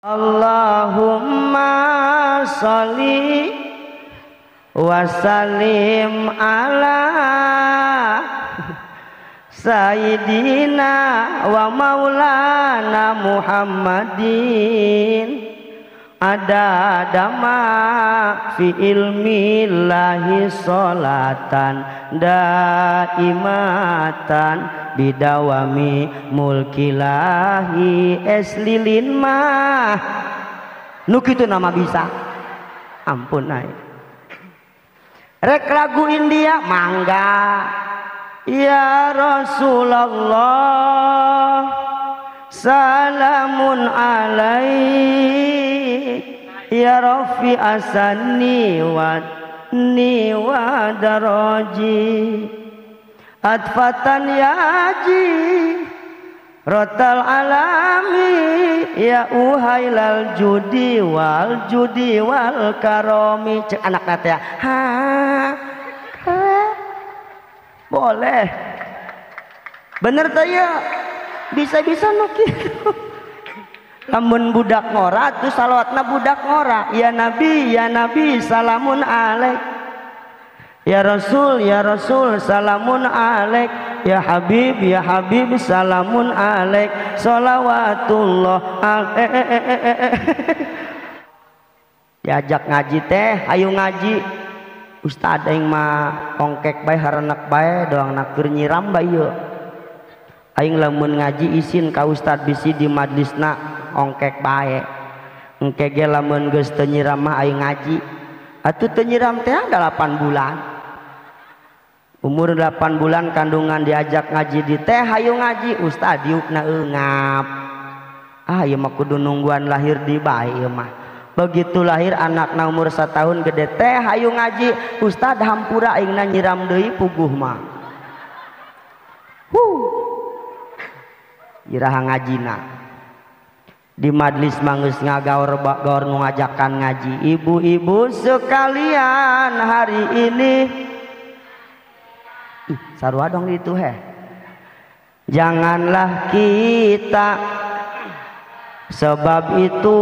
Allahumma sholli wa sallim ala Sayyidina wa maulana Muhammadin adada ma fi ilmillahi sholatan daimatan bidawami mulkilahi es lilin mah nu kitu nama bisa ampun ai rek lagu India mangga ya Rasulullah salamun alaik ya Rafi asani wa ni wa daraji adfatan yaji rotal alami ya uhailal judi wal karomi cek anak nate ya ha boleh bener teh ya bisa-bisa nu kitu lamun budak ngora tuh salawatna budak ngora ya nabi salamun alaik ya rasul salamun alaik ya habib salamun alaik sholawatullah diajak ngaji teh ayo ngaji ustad aing mah ongkek bae harenek bae doang keur nyiram bae ieu aing lamun ngaji isin ka ustad bisi di majlisna ongkek bae engke ge lamun geus teu nyiram mah aing ngaji atuh teu nyiram teh 8 bulan umur 8 bulan kandungan diajak ngaji di teh hayu ngaji ustad diukna eungap ah ieu mah kudu nungguan lahir di bae ieu mah begitu lahir anakna umur 1 tahun gede teh hayu ngaji ustad hampura aingna nyiram deui puguh mah iraha ngajina di majlis manggeus ngagaor gaor nu ngajakan ngaji ibu-ibu sekalian hari ini ih sarua dong itu heh janganlah kita sebab itu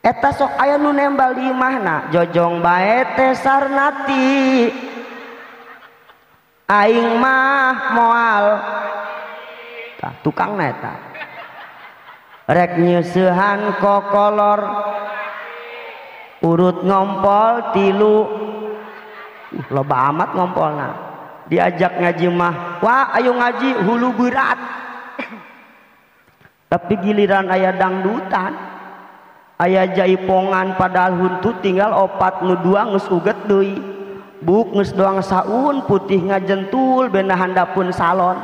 eta sok aya nu nembal di imahna jojong bae teh sarnati aing mah moal tah tukangna eta rek nyeusehan kokolor urut ngompol tilu loba amat ngompolna diajak ngaji mah wah ayo ngaji hulu berat tapi giliran aya dangdutan aya jaipongan padahal huntu tinggal opat nu dua geus uget deui buk geus doang saun putih ngajentul bena handapun salon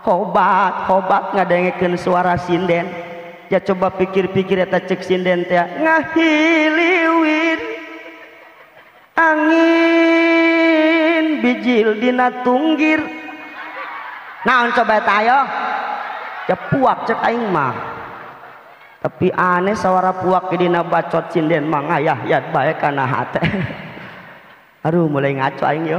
hobat hobat ngadengekeun suara sinden ya coba pikir-pikir eta cek sinden teh ngahiliwir angin bijil dina tunggir naon coba eta ayo ya puak cek aing mah tapi aneh sawara puak dina bacot sinden mah ngayah-yat bae kana hate aduh mulai ngaco aing yo.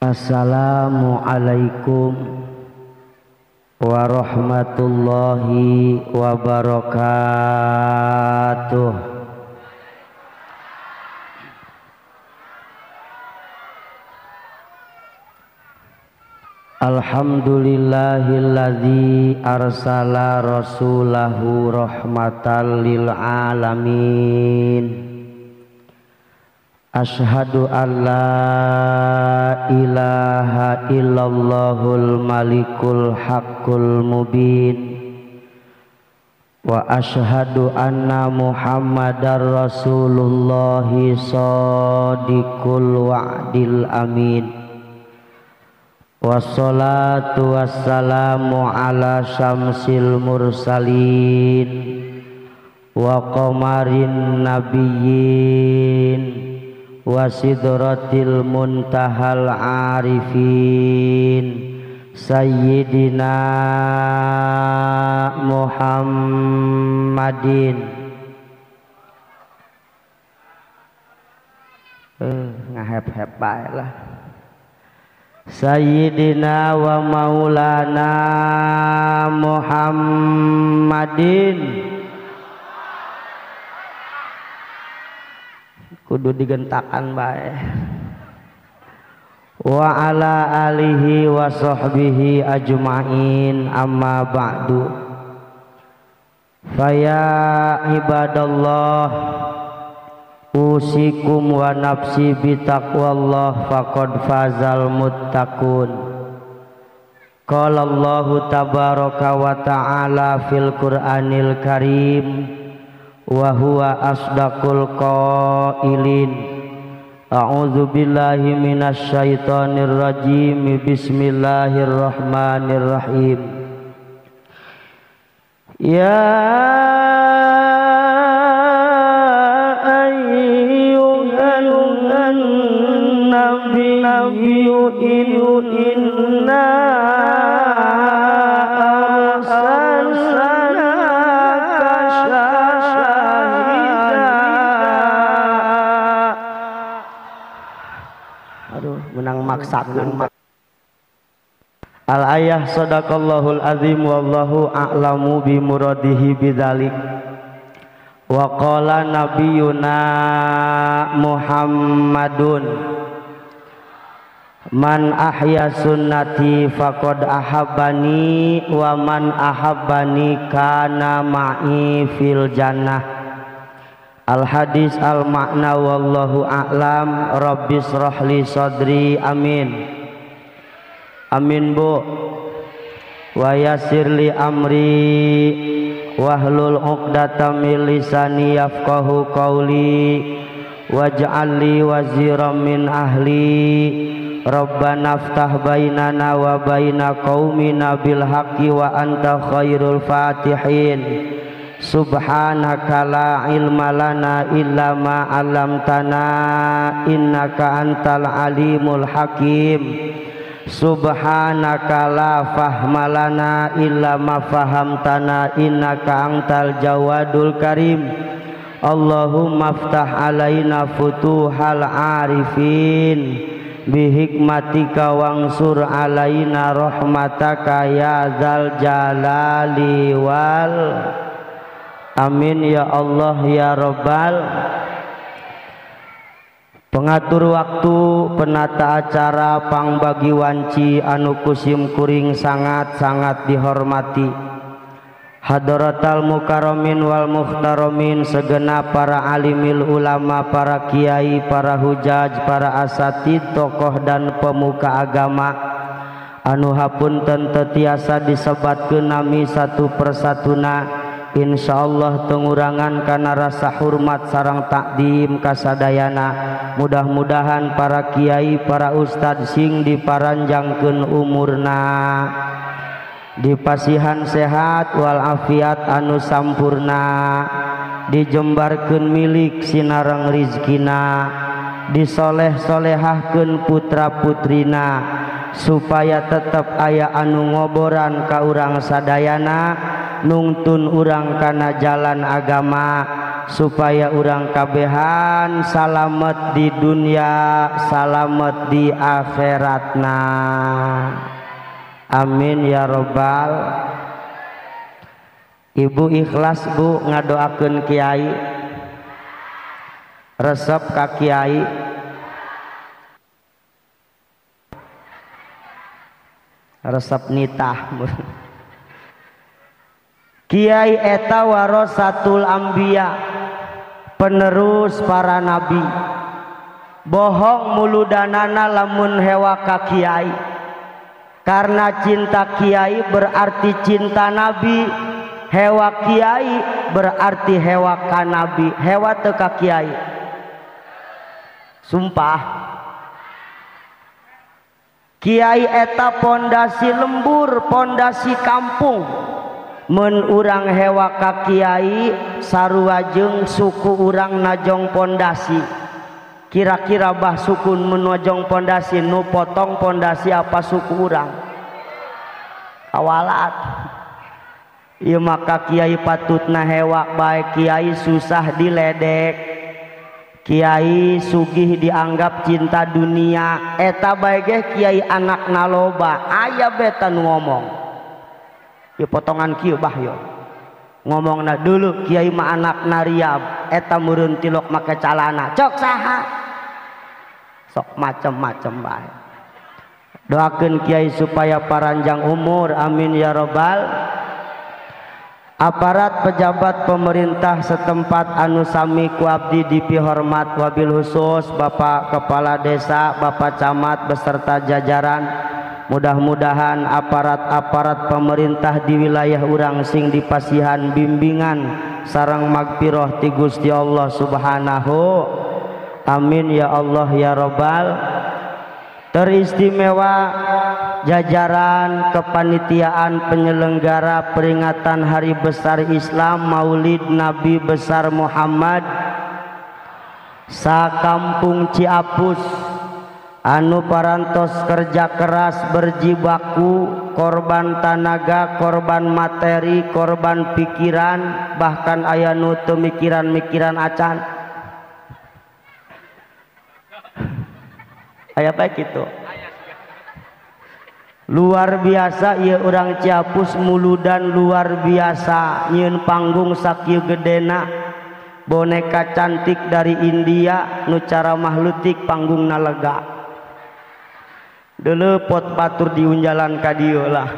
Assalamualaikum warahmatullahi wabarakatuh. Alhamdulillahilladzi arsala rasulahu rahmatan lil alamin. Asyhadu an la ilaha illallahul malikul haqqul mubin wa asyhadu anna muhammadar rasulullahi shadiqul wa'dil amin. Wassalatu wassalamu ala syamsil mursalin wa qamarin nabiyyin wa sidratil muntahal arifin sayyidina Muhammadin. Ngahep-hep bae lah. Sayyidina wa maulana Muhammadin. Kudu digentakan bae. Wa ala alihi wa sahbihi ajma'in, amma ba'du. Faya ibadallah, usikum wa nafsi bitaqwallah faqad fazal muttaqun. Qala Allahu tabaraka wa ta'ala fil Qur'anil Karim wa huwa asdaqul qailin. A'udzu billahi minasyaitonir rajim. Bismillahirrahmanirrahim. Ya ayyuhan nabiyyu inna arsalnaka syahidan. Aduh, menang maksakeun. Al-ayah sadaqallahul azim wallahu a'lamu bi muradihi bidzalik. Wa qala nabiyuna Muhammadun man ahya sunnati faqad ahabbani wa man ahabbani kana ma'i fil jannah. Al hadis al makna wallahu a'lam. Rabbis rahli sadri, amin. Amin bu. Wa yassir li amri wahlul 'uqdatam min lisani yafqahu qawli waj'al li waziran min ahli. Rabbana aftah bainana wa baina qaumina bil haqqi wa anta khairul fatihin. Subhanaka la ilma lana illa ma 'allamtana innaka antal alimul hakim. Subhanaka la fahma lana illa ma fahamtana innaka antal jawadul karim. Allahumma aftah alaina futuhal arifin bihikmatika wangsur alaina rahmataka ya dzal jalali wal amin ya Allah ya Rabbal. Pengatur waktu, penata acara, pangbagi wanci anu kusim kuring sangat-sangat dihormati. Hadratal mukarramin wal muhtaramin, segenap para alimil ulama, para kiai, para hujaj, para asatid, tokoh dan pemuka agama anu hapunten teu tiasa disebatkeun nami satu persatuna. Insyaallah tengurangan karena rasa hormat sarang takdim kasadayana. Mudah-mudahan para kiai, para ustad sing diparanjangkeun umurna, dipasihan sehat walafiat anu sampurna, dijembarkeun milik sinareng rizkina, disoleh-solehahkeun putra-putrina, supaya tetep aya anu ngoboran ka urang sadayana, nungtun urang kana jalan agama, supaya urang kabehan salamet di dunia, salamet di akhiratna. Amin ya robbal. Ibu ikhlas bu ngadoakeun kiai, resep ka kiai. Resep nitah. Kiai eta warasatul anbiya, penerus para nabi. Bohong muludanana lamun hewa ka kiai. Karena cinta kiai berarti cinta nabi, hewa kiai berarti hewa ka nabi. Hewa teu ka kiai. Sumpah. Kiai eta pondasi lembur, pondasi kampung. Mun urang hewa ka kiai sarua jeung suku urang najong pondasi. Kira-kira bah sukun menojong pondasi nu potong pondasi apa suku urang awalat. Ieu maka kiai patutna hewak bae, kiai susah diledek, kiai sugih dianggap cinta dunia, eta bae ge kiai anakna loba aya beta nu ngomong. Ieu potongan kieu bah yo ngomongna dulu kiai mah anakna riab, eta meureun tilok make calana cok saha sok macem-macem bae. Doakeun kiai supaya paranjang umur, amin ya robbal. Aparat pejabat pemerintah setempat anu sami ku abdi dipihormat, wabil khusus Bapak Kepala Desa, Bapak Camat beserta jajaran. Mudah-mudahan aparat-aparat pemerintah di wilayah urang sing dipasihan bimbingan sareng magfirah ti Gusti Allah Subhanahu. Amin ya Allah ya robbal. Teristimewa jajaran kepanitiaan penyelenggara peringatan Hari Besar Islam Maulid Nabi Besar Muhammad sakampung Ciapus anu parantos kerja keras berjibaku, korban tanaga, korban materi, korban pikiran, bahkan aya nu teu mikiran-mikiran acan. Aya bae kitu. Luar biasa ieu urang Ciapus muludan luar biasa, nyieun panggung sakieu gedena, boneka cantik dari India nu caramah leutik panggungna lega. Deuleupot batur diunjalan ka dieu lah.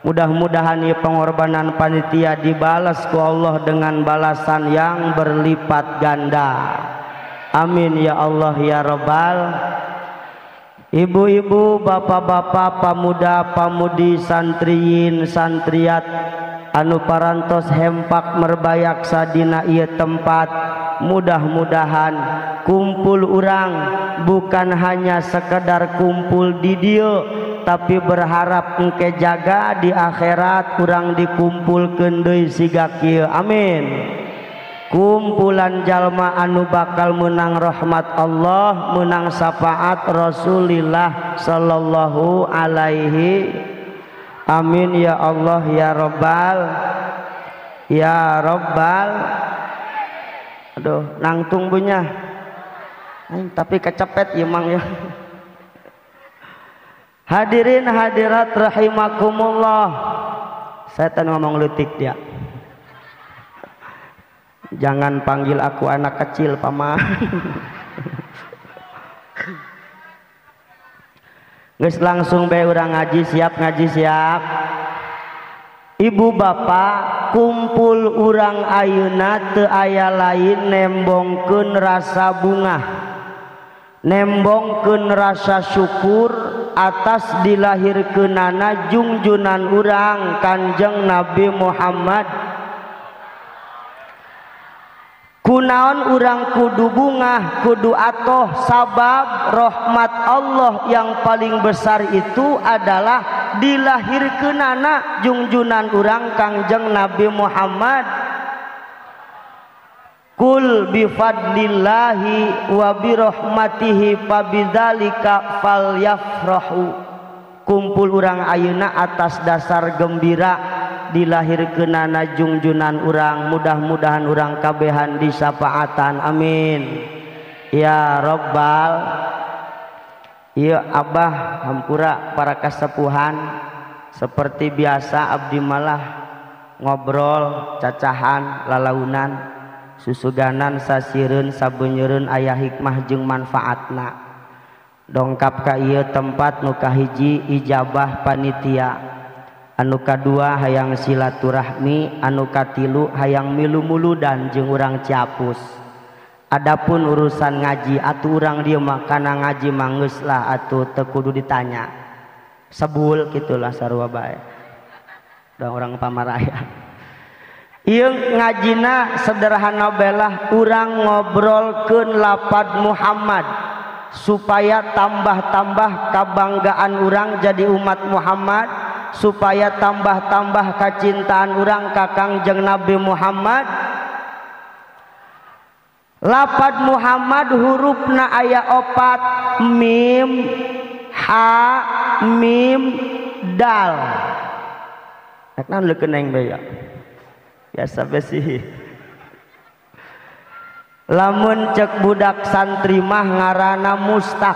Mudah-mudahan ieu pengorbanan panitia dibalas ku Allah dengan balasan yang berlipat ganda. Amin ya Allah ya robbal. Ibu-ibu, bapak-bapak, pamuda, pamudi, santriyin, santriat anu parantos hempak merbayaksa dina ieu tempat, mudah-mudahan kumpul urang bukan hanya sekedar kumpul di dieu, tapi berharap engke jaga di akhirat urang dikumpulkeun deui siga kieu. Amin. Kumpulan jalma anu bakal menang rahmat Allah, menang syafaat Rasulillah sallallahu alaihi. Amin ya Allah ya robbal ya robbal. Aduh, nangtung punya. Tapi kecepet ya mang ya. Hadirin hadirat rahimakumullah. Saya tadi ngomong leutik dia. Jangan panggil aku anak kecil paman. Geus langsung bae urang ngaji, siap ngaji siap. Ibu bapak kumpul urang ayeuna teu aya lain nembongkeun rasa bungah, nembongkeun rasa syukur atas dilahirkeunana jungjunan urang Kanjeng Nabi Muhammad. Kunaon urang kudu bungah, kudu atoh, sabab rahmat Allah yang paling besar itu adalah dilahirkeunana jungjunan urang Kangjeng Nabi Muhammad. Kul bifadlillahi wa birahmatihi fabidzalika falyafrahu. Kumpul urang ayeuna atas dasar gembira dilahirkeunana jungjunan urang, mudah-mudahan urang kabehan disapaatan. Amin ya robbal. Ieu abah hampura para kasepuhan, seperti biasa abdi malah ngobrol cacahan lalaunan susuganan sasireun sabeunyereun aya hikmah jeung manfaatna. Dongkap ka ieu tempat nu kahiji ijabah panitia, anu kadua hayang silaturahmi, anu katilu hayang milu muludan jeung urang Ciapus. Adapun urusan ngaji atuh urang dieu mah kana ngaji mah geus lah atuh teu kudu ditanya. Sebul kitulah sarua bae. Da urang pamaraya. Ieu ngajina sederhana belah urang ngobrolkeun lapad Muhammad supaya tambah-tambah kabanggaan urang jadi umat Muhammad, supaya tambah-tambah kacintaan urang ka Kangjeng Nabi Muhammad. Lapad Muhammad hurufna aya opat, mim, ha, mim, dal. Rek naon leukeun aing bae ya. Biasa bae sih. Lamun cek budak santri mah ngaranna mustaq.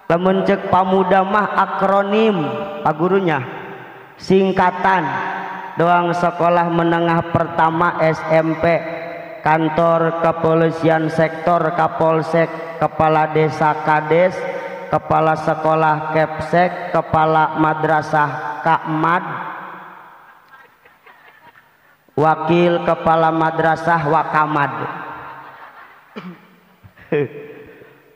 Lamun cek pamuda mah akronim, pak gurunya singkatan. Doang sekolah menengah pertama SMP, kantor kepolisian sektor Kapolsek, kepala desa Kades, kepala sekolah Kepsek, kepala madrasah Kakmad, wakil kepala madrasah Wakamad.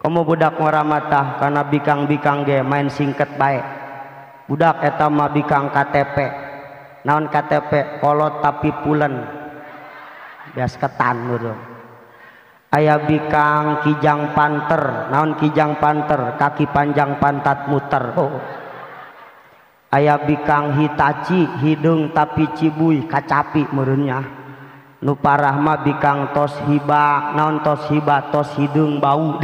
Kamu budak ngaramata karena bikang-bikang ge main singket bae. Budak eta mah bikang KTP. Naon KTP? Kolot tapi pulen. Bias ketan gitu. Aya bikang kijang panter. Naon kijang panter? Kaki panjang pantat muter. Oh. Aya bikang Hitachi, hidung tapi cibui kacapi meureunnya. Nu parah mah bikang tos hiba. Naon tos hiba? Tos hidung bau.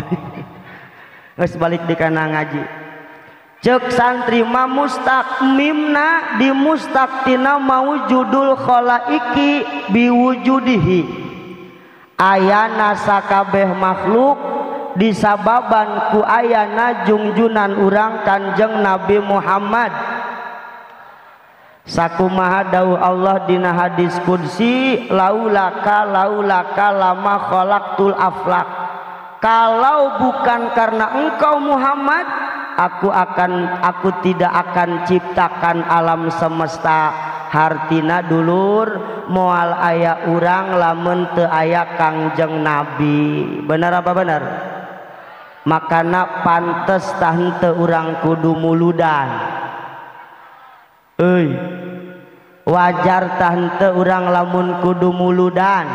Geus balik di kana ngaji. Cek santri mah mustaq, mimna di mustaq tina maujudul khalaiki biwujudihi. Ayana sakabeh makhluk disababan ku ayana jungjunan urang Kanjeng Nabi Muhammad. Sakumaha dawuh Allah dina hadis qudsi, laulaka laulaka lama khalaqtul aflak. Kalau bukan karena engkau Muhammad, aku tidak akan ciptakan alam semesta. Hartina dulur moal aya urang lamun teu aya Kangjeng Nabi. Benar apa benar? Makana pantes tah henteu urang kudu muludan. Euy, wajar tah henteu urang lamun kudu muludan.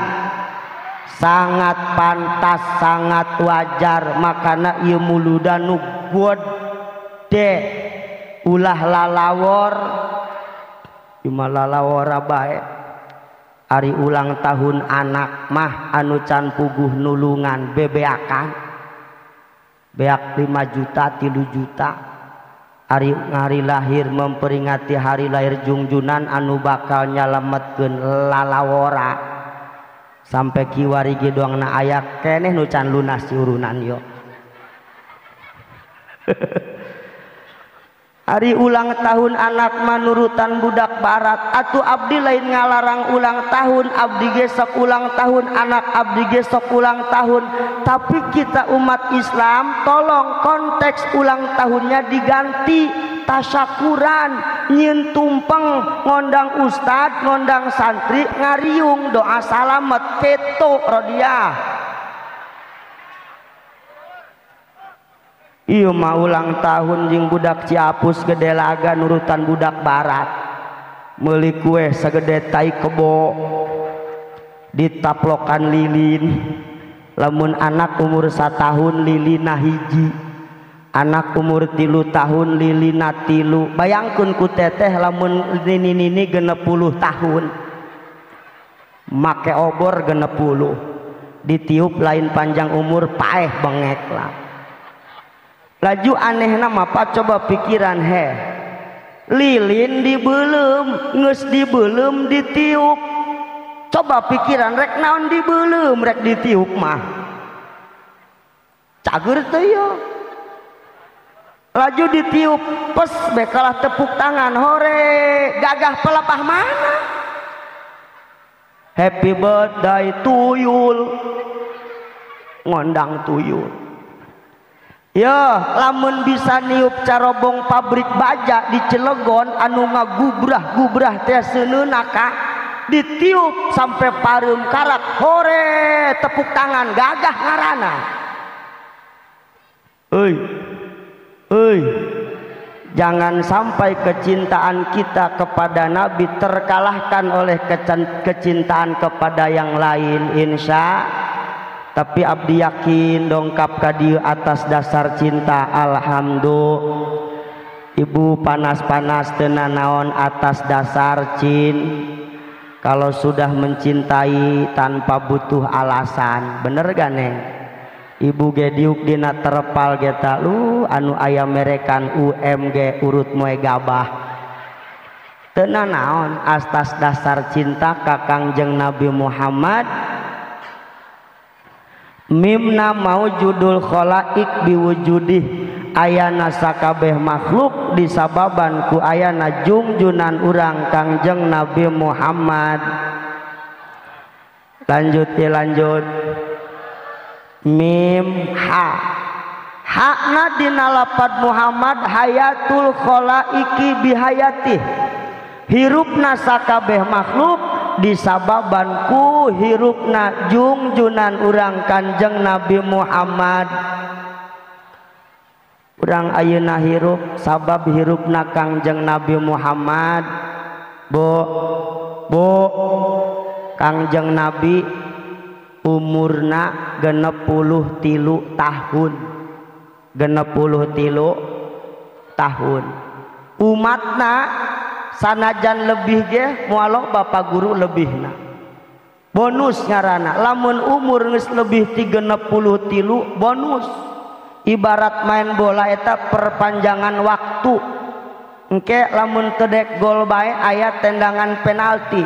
Sangat pantas, sangat wajar. Makana ieu muludan nu gede, ulah lalawor. Cuma lalawora bae. Ari ulang tahun anak mah anu can puguh nulungan bebeakan, beak 5 juta 3 juta. Ari hari lahir memperingati hari lahir jungjunan anu bakal nyalametkeun lalawora. Sampai kiwari ge doangna aya keneh nu can lunas urunan yo. Hari ulang tahun anak manurutan budak barat. Atuh abdi lain ngalarang ulang tahun, abdi gesok ulang tahun anak abdi gesok ulang tahun. Tapi kita umat Islam tolong konteks ulang tahunnya diganti tasyakuran, nyin tumpeng, ngondang ustad, ngondang santri, ngariung doa salamet keto rodiah. Iya mah ulang tahun jeung budak Ciapus gede laga nurutan budak barat. Meuli kue segede tai kebo ditaplokan lilin. Lamun anak umur 1 tahun lilina hiji, anak umur 3 tahun lilina 3. Bayangkeun ku teteh lamun nini-nini 60 tahun make obor 60 ditiup lain panjang umur paeh bengek lah. Laju aneh nama pak, coba pikiran he, lilin dibelum, nges dibelum ditiup. Coba pikiran rek naon dibelum rek ditiup mah cager teu yo. Laju ditiup pes bekalah tepuk tangan hore gagah pelepah mana. Happy birthday tuyul, ngondang tuyul. Ya, lamun bisa niup carobong pabrik baja di Cilegon anu ngagubrah-gubrah teh seuneuna ka ditiup sampai pareum karak hore tepuk tangan gagah ngarana. Euy. Euy. Jangan sampai kecintaan kita kepada Nabi terkalahkan oleh kecintaan kepada yang lain, insya. Tapi abdi yakin dongkap ka dieu atas dasar cinta. Alhamdulillah. Ibu panas-panas teu nanaon atas dasar cinta. Kalau sudah mencintai tanpa butuh alasan, bener gak neng? Ibu ge diuk dina terpal ge ta lu anu aya merekan UMG urut moe gabah. Teu nanaon astas dasar cinta ka Kangjeng Nabi Muhammad. Mimna maujudul khalaik biwujudih, ayana sakabeh makhluk disababan ku ayana jungjunan urang Kangjeng Nabi Muhammad. Lanjut ya, lanjut. Mim ha, hakna dina lapad Muhammad hayatul khalaiki bihayatih, hirupna sakabeh makhluk disababan ku hirupna jungjunan urang Kanjeng Nabi Muhammad. Urang ayeuna hirup sabab hirupna Kangjeng Nabi Muhammad. Bu, bu, Kangjeng Nabi umurna 63 tahun, 63 tahun. Umatna sanajan lebih ge moal bapak guru lebihna, bonus ngaranna. Lamun umur geus lebih 33 bonus. Ibarat main bola eta perpanjangan waktu. Engke lamun tedek gol bae aya tendangan penalti.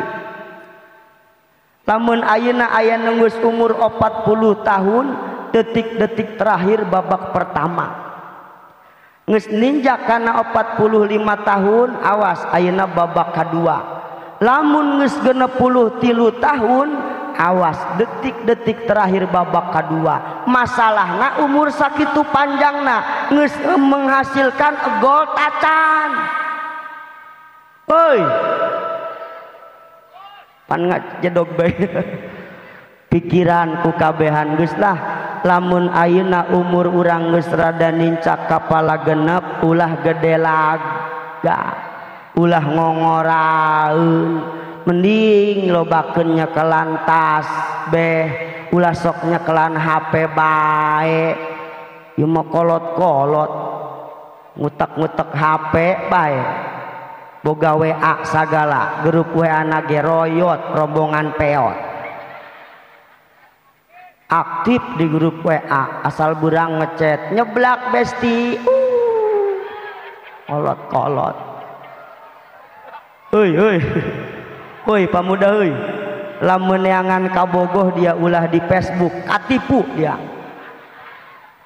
Lamun ayeuna aya nu geus umur 40 tahun, detik-detik terakhir babak pertama. Geus ninjak kana 45 tahun, awas ayeuna babak kadua. Lamun geus 63 tahun, awas detik-detik terakhir babak kedua. Masalahna umur sakitu panjangna geus menghasilkan gol tacan. Hoi, pan ngajedog bae. Pikiran ku kabehan geus lah. Lamun ayeuna umur urang geus rada nincak kapala genep, ulah gede laga, ulah ngongoraeun, mending lobakeun nyekelan tas beh, ulah sok nyekelan HP bae. Ieu mah kolot-kolot ngutek-ngutek HP bae, boga WA sagala, grup WA na ge royot rombongan peot. Aktif di grup WA, asal burang ngechat nyeblak besti. Kolot-kolot. Hoi hoi. Hoi pamuda hoi. Lamun neangan kabogoh dia ulah di Facebook, katipu dia.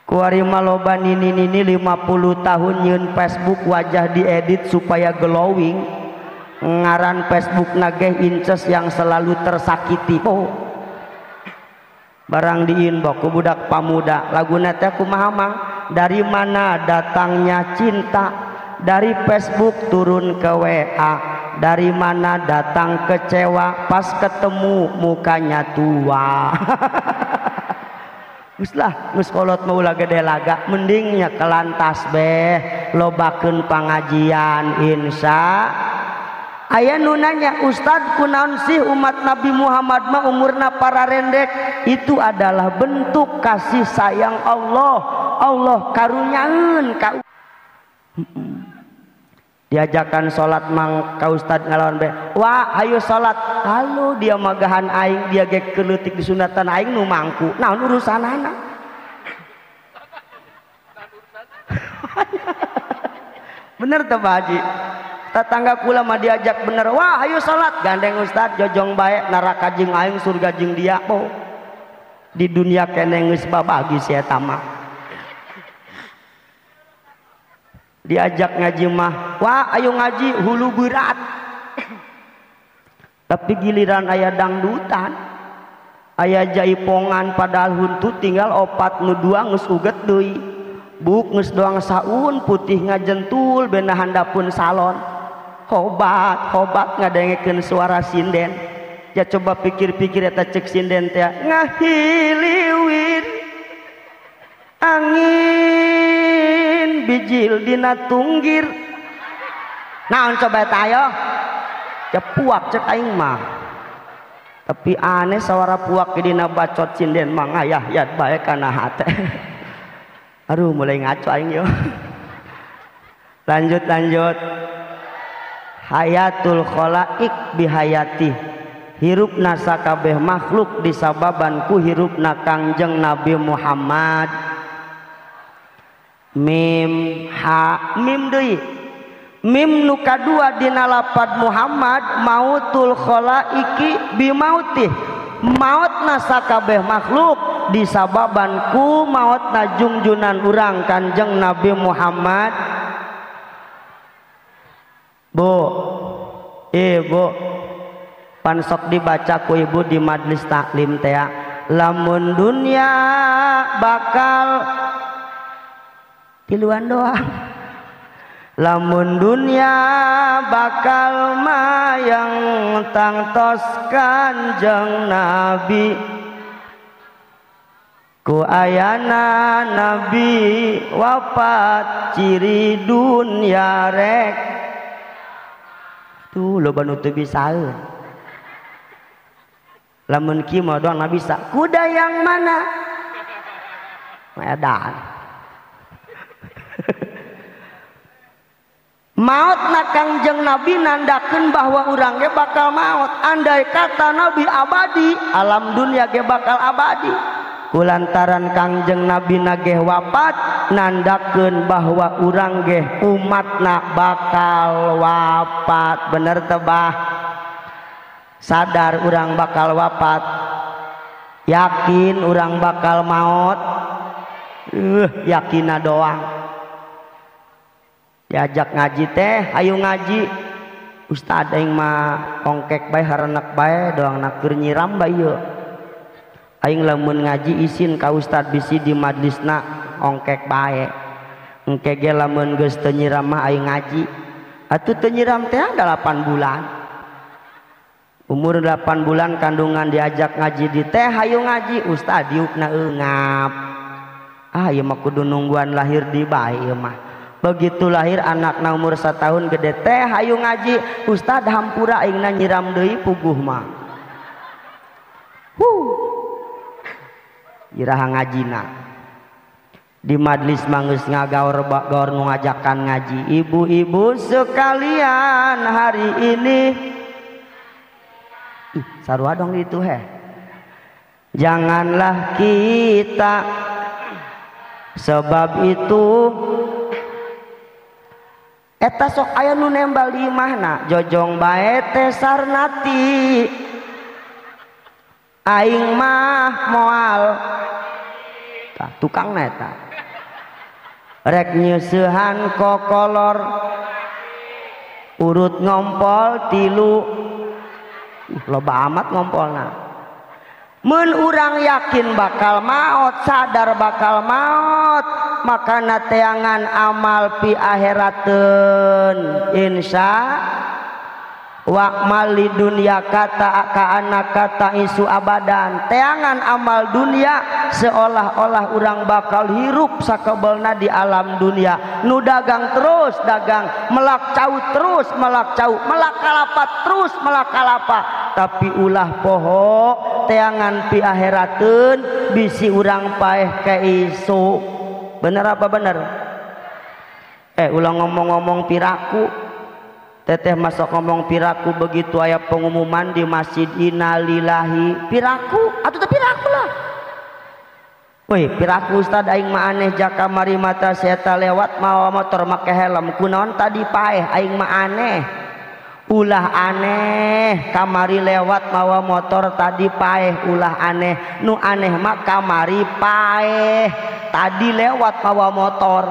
Kuari maloba nini-nini 50 tahun nyieun Facebook wajah diedit supaya glowing. Ngaran Facebook nageh inces yang selalu tersakiti. Oh. Barang di inbox ku budak pamuda, laguna teh kumaha mang? Dari mana datangnya cinta? Dari Facebook turun ke WA. Dari mana datang kecewa? Pas ketemu mukanya tua. Geus lah, geus kolot mah ulah gede laga, mending nyekelan tasbih, lobakeun pangajian insya. Aya nu nanya, Ustad kunaon sih umat Nabi Muhammad mah umurna pararendek? Itu adalah bentuk kasih sayang Allah. Allah karunyaeun ka. Diajakan salat mang ka Ustad ngalawan be, wah ayo salat. Halo dia magahan aing, dia ge keleutik disunatan aing nu mangku. Naon urusanana? Bener teu Pak Haji? Tetangga kula mah diajak bener, wah ayo salat, gandeng Ustad jojong bae, neraka jeung aing surga jeung dia. Oh, di dunia keneh geus babagi si eta mah. Diajak ngaji mah, wah ayo ngaji hulu berat. Tapi giliran aya dangdutan, aya jaipongan padahal huntu tinggal opat nu dua geus uget deui. Buk geus doang saun putih ngajentul bena handapun salon. Hobat hobat ngadengekeun suara sinden. Ya coba pikir-pikir eta cek sinden teh ngahiliwir angin bijil dina tunggir. Naon coba eta ayo? Ya puak cek aing mah. Tapi aneh sawara puak dina bacot sinden mah ngayah bae kana hate. Aduh mulai ngaco aing yo. Lanjut lanjut. Hayatul khalaik bihayati. Hirupna sakabeh makhluk disababan ku hirupna Kangjeng Nabi Muhammad. Mim ha mim deui. Mim nu kadua dina lapad Muhammad mautul khalaiki bimautih. Maotna sakabeh makhluk disababan ku maotna jungjunan urang Kanjeng Nabi Muhammad. Bu, ibu, pansok dibaca ku ibu di majlis taklim teh. Lamun dunia bakal tiluan doang. Lamun dunia bakal mayang tangtos Kanjeng Nabi, ku ayana Nabi wafat ciri dunia rek. Tuh loba nu teu bisaeun. Lamun kieu mah doang bisa. Kuda yang mana? Medan. Maut na Kangjeng Nabi nandakeun bahwa urang ge bakal maut. Andai kata Nabi abadi, alam dunia ge bakal abadi. Kulantaran Kangjeng Nabi nageh wafat, nandakeun bahwa urang ge umatna bakal wafat. Bener teu bah? Sadar urang bakal wafat, yakin urang bakal maut. Yakina doang. Diajak ngaji teh, ayo ngaji. Ustad aing mah ongkek bae harenek bae doang keur nyiram bae ieu. Aing lamun ngaji isin ka ustad bisi di majlisna ongkek bae. Engke ge lamun geus teu nyiram mah aing ngaji. Atuh teu nyiram teh 8 bulan. Umur 8 bulan kandungan diajak ngaji di teh, hayu ngaji, ustad diukna eungap. Ah ieu mah kudu nungguan lahir di bae ieu mah. Begitu lahir anakna umur 1 tahun gede teh hayu ngaji, ustad hampura aingna nyiram deui puguh mah. Huh. Iraha ngajina. Di majlis mah geus ngagaor gaor nu ngajakan ngaji. Ibu-ibu sekalian hari ini. Ih, sarua dong itu heh. Janganlah kita sebab itu eta sok aya nu nembal di imahna jojong bae teh sarnati aing mah moal. Tah tukangna eta rek nyeusehan kokolor urut ngompol tilu. Loba amat ngompolna. Mun urang yakin bakal maot, sadar bakal maot, makana teangan amal pi akhirateun. Insya wa mali dunya kata ka anak kata isu abadan. Teangan amal dunia seolah-olah urang bakal hirup sakebelna di alam dunia. Nu dagang terus dagang, melak cau terus melak cau, melak kalapa terus melak kalapa. Tapi ulah poho teangan pi akhirateun bisi urang paeh ke isu. Bener apa bener? Ulah ngomong-ngomong piraku. Teteh masuk ngomong piraku begitu aya pengumuman di masjid innalillahi piraku atau piraku lah. Woi piraku ustad aing mah aneh jaka mari mata seta lewat mawa motor make helm kunaon tadi paeh aing mah aneh. Ulah aneh kamari lewat mawa motor tadi paeh ulah aneh. Nu aneh mah kamari paeh tadi lewat mawa motor.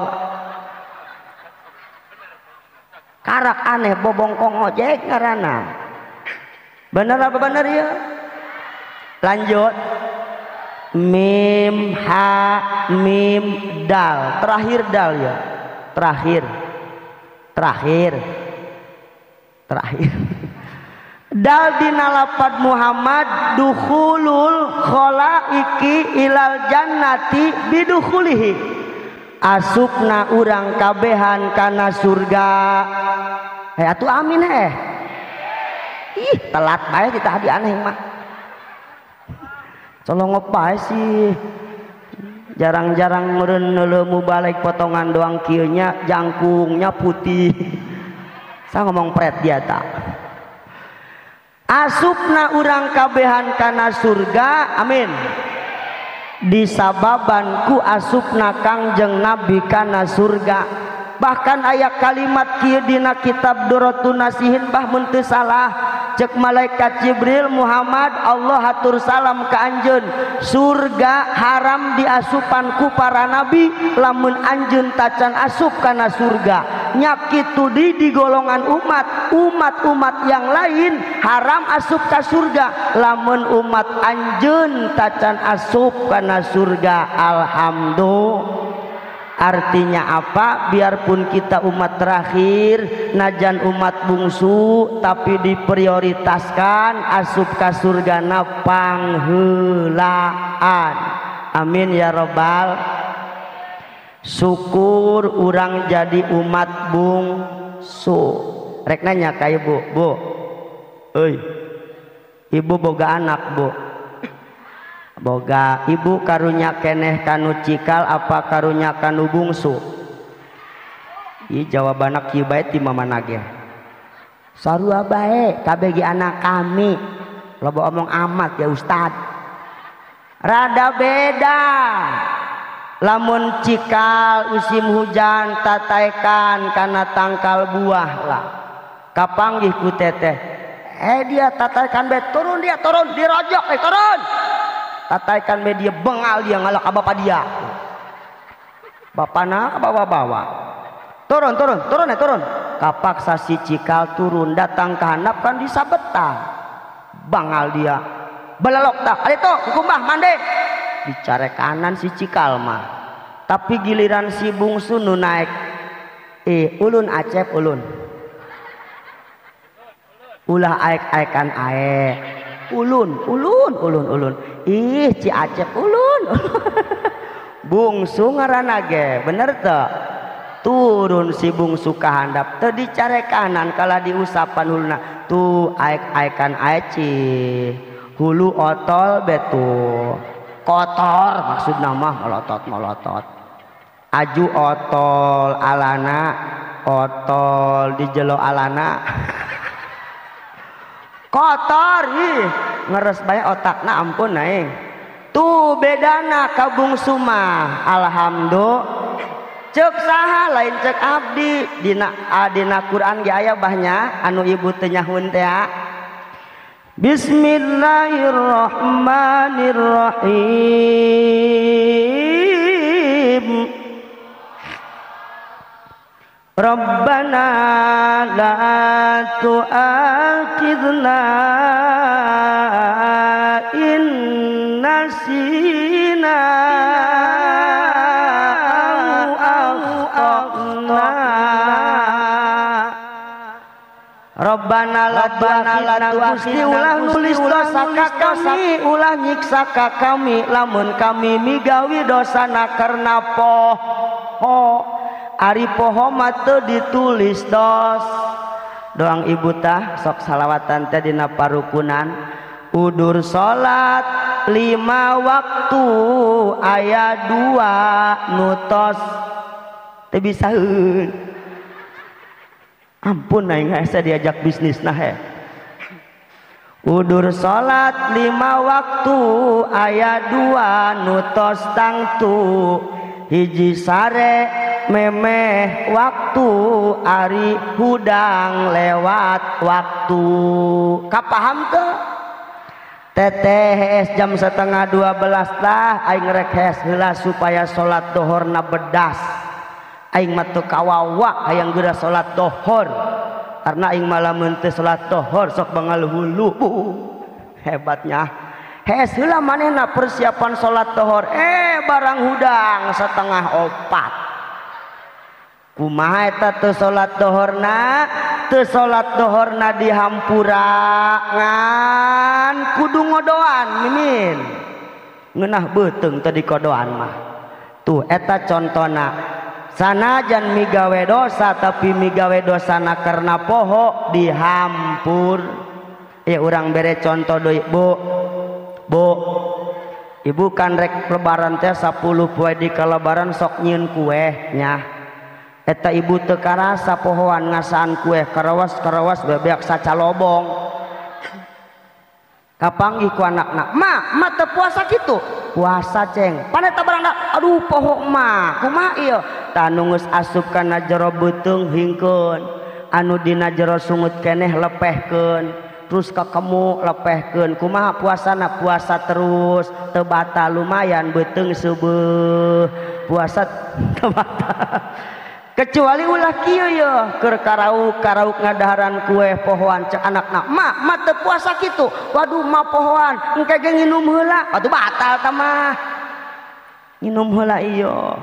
Karak aneh bobongkong ojek ngaranna. Bener apa bener ya? Lanjut. Mim ha mim dal. Terakhir dal ya. Terakhir. Terakhir. Terakhir. Dal dina lapad Muhammad dukhulul khalaiki ilal jannati bidukhulihi. Asupna urang kabehan kana surga. Atuh amin heh. Ih, telat bae kita hadi aneh mah. Colongop bae sih. Jarang-jarang meureun neuleu balik potongan doang kieu nya jangkungnya putih. Saya ngomong pret dia tak. Asupna urang kabehan kana surga, amin. Disababan ku asupna Kangjeng Nabi kana surga. Bahkan aya kalimat kieu dina kitab Durratun Nasihin bah mun teu salah. Cek malaikat Jibril, Muhammad Allah hatur salam ka anjeun, surga haram diasupan ku para nabi lamun anjeun tacan asup kana surga. Nya kitu di golongan umat, umat-umat yang lain haram asup ka surga lamun umat anjeun tacan asup kana surga. Alhamdulillah. Artinya apa? Biarpun kita umat terakhir, najan umat bungsu, tapi diprioritaskan asup ka surgana pangheulaan. Amin ya robbal. Syukur urang jadi umat bungsu. Rek nanya ka ibu, Bu. Euy. Ibu boga anak, Bu. Boga. Ibu karunya keneh kanu cikal apa karunya kanu bungsu? Ih jawabanna kieu bae ti mamana ge. Sarua bae kabeh ge anak kami. Loba omong amat ya ustad. Rada beda. Lamun cikal musim hujan tataekan kana tangkal buah lah. Kapanggih ku teteh. Dia tataekan bae turun dia turun dirojok turun. Tataikan media bengal dia ngalak ka bapak dia. Bapana bawa-bawa. Turun turun turun ya turun. Kapaksa si cikal turun datang ke handap kan disabetan. Bangal dia. Belalok tak. Alito kumbah mande. Dicare kanan si cikal mah. Tapi giliran si bungsu nu naik. Ulun acep ulun. Ulah aek-aekan aek. Ulun, ulun, ulun, ulun. Ih, Ci Acep ulun. Bungsu ngaranna ge, bener teu? Turun si bungsu ka handap, teu dicare kanan kala diusapan huluna. Tuh aek-aekan aeci. Hulu otol betu. Kotor maksudna mah melotot-melotot. Aju otol alana, otol di jelo alana. Kotor ih ngeres bae otakna ampun aing. Tuh bedana ka bungsu mah. Alhamdulillah. Cek saha lain cek abdi dina dina Quran ge aya bahnya anu ibu teu nyahun teh. Bismillahirrahmanirrahim. Rabbana la tu'akhidna in nasina aw akhtana. Rabbana la tu'akhidna, Gusti ulah nulis dosa ka kami, ulah nyiksa ka kami lamun kami migawi dosana karena poho. Ari poho mah teu ditulis dos. Doang ibu tah sok salawatan teh dina parukunan. Udur salat 5 waktu aya 2 nutos teu bisaeun. Ampun aing hese diajak bisnis nah he. Udur salat 5 waktu aya 2 nutos tangtu. Hiji sare memeh waktu ari hudang lewat waktu. Kapaham teu? Teteh hees jam 11:30 tah aing rek hees heula supaya salat dohorna bedas. Aing mah teu kawawa hayang geura salat dohor. Karena aing malah mun teu salat dohor sok bangal hulu. Hebatnya. Hees heula manehna persiapan salat dohor. Barang hudang 3:30. Kumaha eta teu salat dohorna? Teu salat dohorna dihampura ngan kudu ngodoan mimin. Ngeunah beuteung teu dikodoan mah. Tuh eta contona. Sanajan migawe dosa tapi migawe dosana karena poho dihampur. Ya urang bere contoh deui, Bu. Bu, ibu kan rek lebaran teh 10 poe di kalebaran sok nyieun kue nya. Eta ibu teu karasa pohoan ngasaan kue karawas-karawas bebeak sacalobong. Kapanggih ku anakna, "Ma, ma teu puasa kitu?" "Puasa, Ceng." "Pan eta barang aduh poho ma, kumaha ieu?" Tah nu geus asup kana jero beuteung hingkeun, anu dina jero sungut keneh lepehkeun, terus kakemu lepehkeun. Kumaha puasana? Puasa terus, teu batal lumayan beuteung seubeuh. Puasa teu batal. Kecuali ulah kieu ye keur karauk-karauk ngadaharan kue pohoan cek anakna, "Ma, ma teu puasa kitu?" "Waduh ma pohoan, engke ge nginum heula." Waduh batal tah mah. Nginum heula ieu.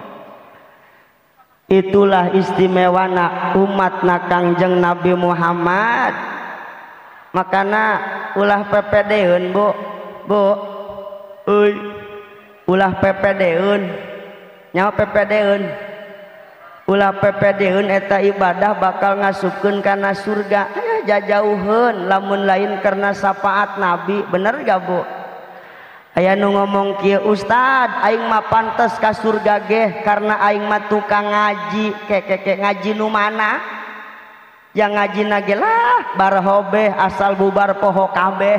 Itulah istimewana umatna Kangjeng Nabi Muhammad. Makana ulah PPD-eun, Bu. Bu. Euy. Ulah PPD-eun. Nyawa PPD-eun. Ulah PPD-eun eta ibadah bakal ngasupkeun kana surga. Jajauheun lamun lain karena syafaat Nabi. Bener gak, Bu? Aya nu ngomong kieu, "Ustad, aing mah pantes ka surga geh karena aing mah tukang ngaji." Keke ngaji nu mana? Yang ngaji nage lah barhobeh asal bubar poho kabeh.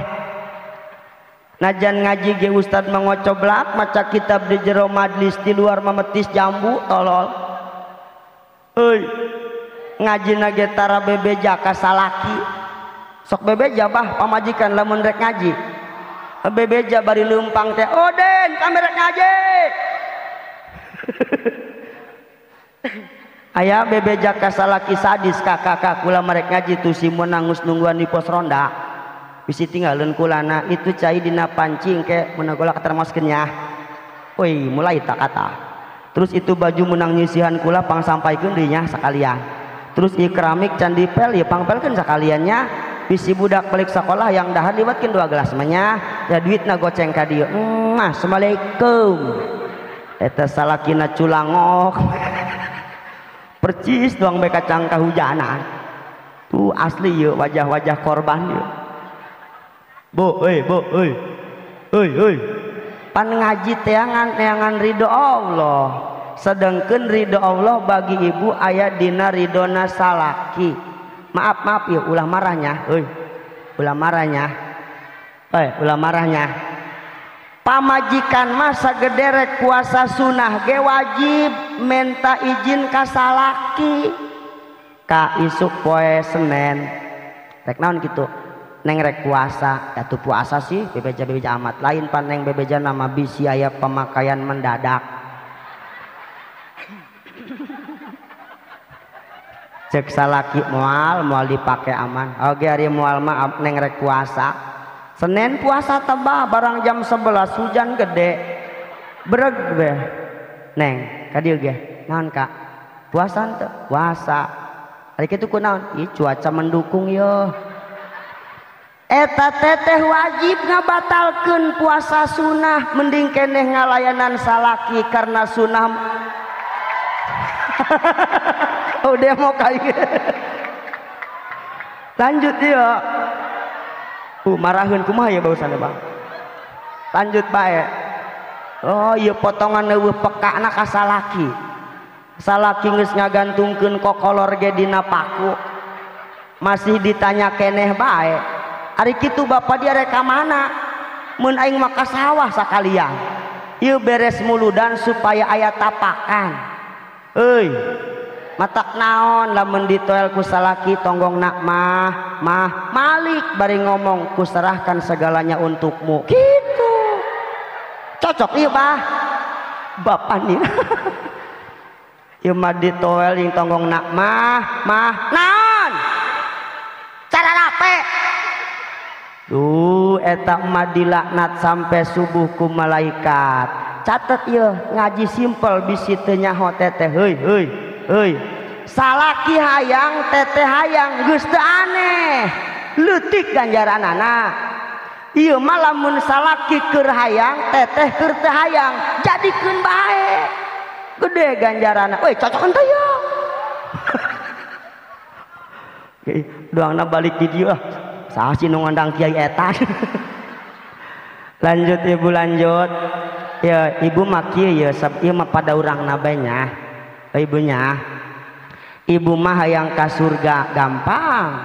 Najan ngaji ge ustad mengocoblak maca kitab di jero majlis di luar memetis jambu tolol. Euy, ngaji nage tara bebeja ka salaki. Sok bebeja bah pamajikan lamun rek ngaji. Bebeja bari leumpang teh, "Oden, kami rek ngaji." Aya bebeja ka salaki sadis kakak kula merek ngaji tuh si menangus nungguan di pos ronda. Bisi tinggalin kulana itu cai dina pancing ke menang kula ketermaskeun nya. Woi, mulai tak kata. Terus itu baju menang nyisihan kula pang sampaikeun deui nya sakalian. Terus ieu keramik can dipel ieu pangpelkeun sakaliannya. Bisi budak balik sekolah yang dahar liwatkeun 2 gelas mah nya. Ya duitna goceng ka dieu. Assalamualaikum. Eta salakina culangok. Percis doang bae kacang kahujanan. Tuh asli ieu wajah-wajah korban ieu. Bu, euy, bu, euy. Euy, euy. Pan ngaji teangan ridho Allah. Sedangkan ridho Allah bagi ibu aya dina ridona salaki. Maaf, maaf ya, ulah marahnya, euy. Ulah marahnya. Euy, ulah marahnya. Pamajikan mah sagederek puasa sunah ge wajib minta izin ka salaki. Ka isuk poe Senin. Rek naon kitu? Neng rek puasa, atuh puasa sih bebeja-bebeja amat. Lain pan neng bebeja nama bisi aya pemakaian mendadak. Cek salaki moal, moal dipake aman. Oke hari moal mah neng rek puasa. Senin puasa tebah barang jam 11 hujan gede. Breg beh. Neng, ka dieu ge. Naon Kak? Puasa henteu? Puasa. Ari kitu kunaon? Ih cuaca mendukung yeuh. Eta teteh wajib ngabatalkeun puasa sunah, mending keneh ngalayanan salaki karena sunah. Udah mau kayak lanjut ya. Marahin kumaha ya barusan bang. Lanjut bae. Oh iya potongan eueuh pekana ka salaki. Salaki geus ngagantungkeun kokolor ge dina paku. Masih ditanya keneh bae. Ari kitu bapak dia rek ka mana? Mun aing mah ka sawah sakalian. Ieu beres muludan supaya aya tapakan. Euy. Matak naon lamun ditoel ku salaki tonggong nak mah mah malik bari ngomong ku serahkan segalanya untukmu. Gitu. Cocok ieu bah. Bapak nih. Ieu mah ditoel jeung tonggong nak mah mah naon? Cara rape. Duh eta mah dilaknat sampai subuh ku malaikat. Catet ieu ngaji simpel bisi teu nyaho teteh heuy heuy. Heuy, salaki hayang teteh hayang geus teu aneh. Leutik ganjaranana. Ieu mah lamun salaki keur hayang teteh keur teu hayang, jadikeun bae. Gede ganjaranna. Euy, cocok henteu ye. Doangna balik di dieu ah. Saha sih nu ngondang kiai eta. Lanjut ibu lanjut. Ya ibu mah kieu ye, ieu mah pada urang bae nya. Ibunya, ibu mah hayang ka surga gampang,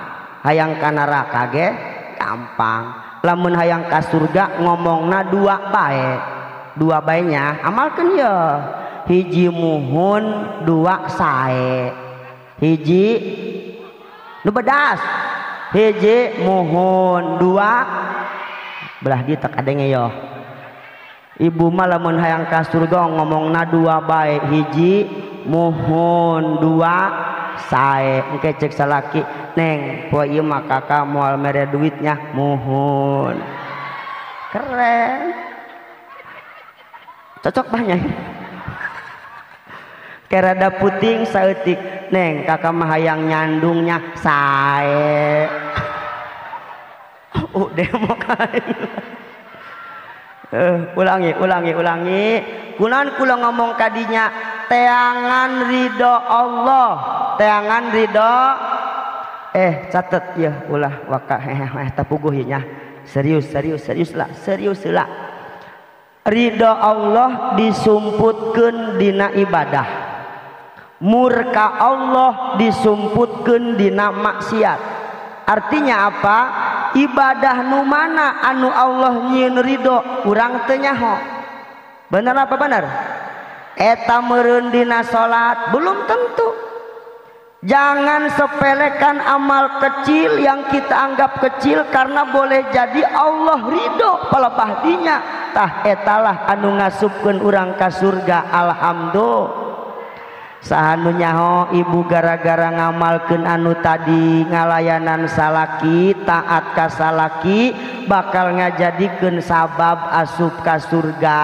hayang ka neraka ge gampang. Lamun hayang ka surga ngomongna dua bae. Dua baenya amalkeun ye. Hiji muhun, dua sae. Hiji nu bedas. Hiji muhun, dua belah dieu tak adenge yo. Ibu mah lamun hayang ka surga ngomongna dua bae. Hiji muhun, dua sae. Engke cek salaki, neng poe ieu mah kakak moal mere duitnya, muhun. Keren. Cocok banyak. Kerada puting saeutik, neng kakak mah hayang nyandungnya, sae. Demo kain. Ulangi, ulangi, ulangi. Kunaon kula ngomong kadinya, teangan ridho Allah, teangan ridho. Catet ya, ulah waka tapuguh nya. Serius, serius, serius lah, serius lah. Ridho Allah disumputkeun dina ibadah. Murka Allah disumputkeun dina maksiat. Artinya apa? Ibadah nu mana anu Allah nyieun ridho urang teu nyaho. Bener apa bener? Eta meureun dina salat belum tentu. Jangan sepelekan amal kecil yang kita anggap kecil karena boleh jadi Allah ridho pelebah dinya. Tah etalah anu ngasupkeun urang ka surga. Alhamdulillah. Saha nu nyaho ibu gara-gara ngamalkeun anu tadi ngalayanan salaki, taat ka salaki, bakal ngajadikeun sabab asup ka surga